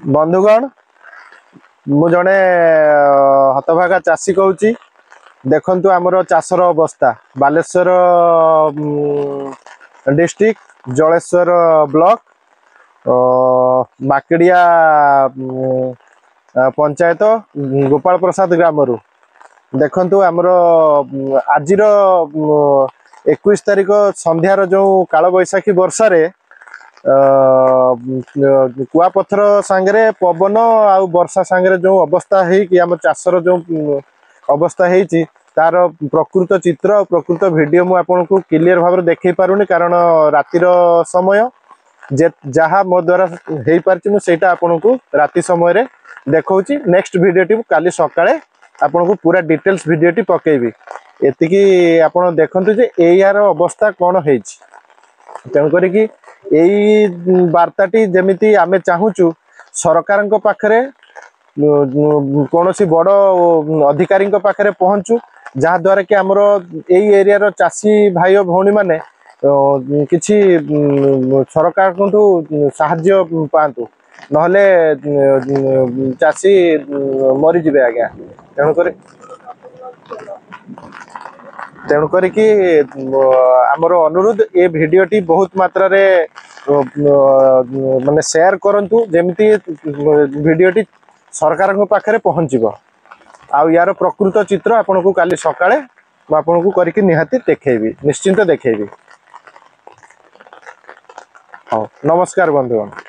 ବନ୍ଧୁଗଣ, ମୁଁ ଜଣେ ହତଭାଗା ଚାଷୀ କହୁଛି। ଦେଖନ୍ତୁ ଆମର ଚାଷର ଅବସ୍ଥା। ବାଲେଶ୍ୱର ଡିଷ୍ଟ୍ରିକ୍ଟ, ଜଳେଶ୍ୱର ବ୍ଲକ, ମାକିଡ଼ିଆ ପଞ୍ଚାୟତ, ଗୋପାଳ ପ୍ରସାଦ ଗ୍ରାମରୁ। ଦେଖନ୍ତୁ ଆମର ଆଜିର 21 ତାରିଖ ସନ୍ଧ୍ୟାର ଯେଉଁ କାଳବୈଶାଖୀ ବର୍ଷାରେ କୁଆପଥର ସାଙ୍ଗରେ ପବନ ଆଉ ବର୍ଷା ସାଙ୍ଗରେ ଯେଉଁ ଅବସ୍ଥା ହେଇକି ଆମ ଚାଷର ଯେଉଁ ଅବସ୍ଥା ହେଇଛି, ତାର ପ୍ରକୃତ ଚିତ୍ର ଆଉ ପ୍ରକୃତ ଭିଡ଼ିଓ ମୁଁ ଆପଣଙ୍କୁ କ୍ଲିୟର ଭାବରେ ଦେଖେଇ ପାରୁନି, କାରଣ ରାତିର ସମୟ। ଯେ ଯାହା ମୋ ଦ୍ୱାରା ହେଇପାରିଛି, ମୁଁ ସେଇଟା ଆପଣଙ୍କୁ ରାତି ସମୟରେ ଦେଖାଉଛି। ନେକ୍ସଟ ଭିଡ଼ିଓଟି ମୁଁ କାଲି ସକାଳେ ଆପଣଙ୍କୁ ପୁରା ଡିଟେଲ୍ସ ଭିଡ଼ିଓଟି ପକେଇବି। ଏତିକି ଆପଣ ଦେଖନ୍ତୁ ଯେ ଏଇଆର ଅବସ୍ଥା କ'ଣ ହେଇଛି। ତେଣୁ କରିକି ଏଇ ବାର୍ତ୍ତାଟି ଯେମିତି ଆମେ ଚାହୁଁଛୁ ସରକାରଙ୍କ ପାଖରେ, କୌଣସି ବଡ଼ ଅଧିକାରୀଙ୍କ ପାଖରେ ପହଞ୍ଚୁ, ଯାହାଦ୍ୱାରା କି ଆମର ଏଇ ଏରିଆର ଚାଷୀ ଭାଇ ଓ ଭଉଣୀମାନେ କିଛି ସରକାରଙ୍କଠୁ ସାହାଯ୍ୟ ପାଆନ୍ତୁ। ନହେଲେ ଚାଷୀ ମରିଯିବେ ଆଜ୍ଞା। ତେଣୁ କରିକି ଆମର ଅନୁରୋଧ, ଏ ଭିଡ଼ିଓଟି ବହୁତ ମାତ୍ରାରେ ମାନେ ସେୟାର କରନ୍ତୁ, ଯେମିତି ଭିଡ଼ିଓଟି ସରକାରଙ୍କ ପାଖରେ ପହଞ୍ଚିବ। ଆଉ ୟାର ପ୍ରକୃତ ଚିତ୍ର ଆପଣଙ୍କୁ କାଲି ସକାଳେ ମୁଁ ଆପଣଙ୍କୁ କରିକି ନିହାତି ଦେଖେଇବି, ନିଶ୍ଚିନ୍ତ ଦେଖେଇବି। ହଉ, ନମସ୍କାର ବନ୍ଧୁଗଣ।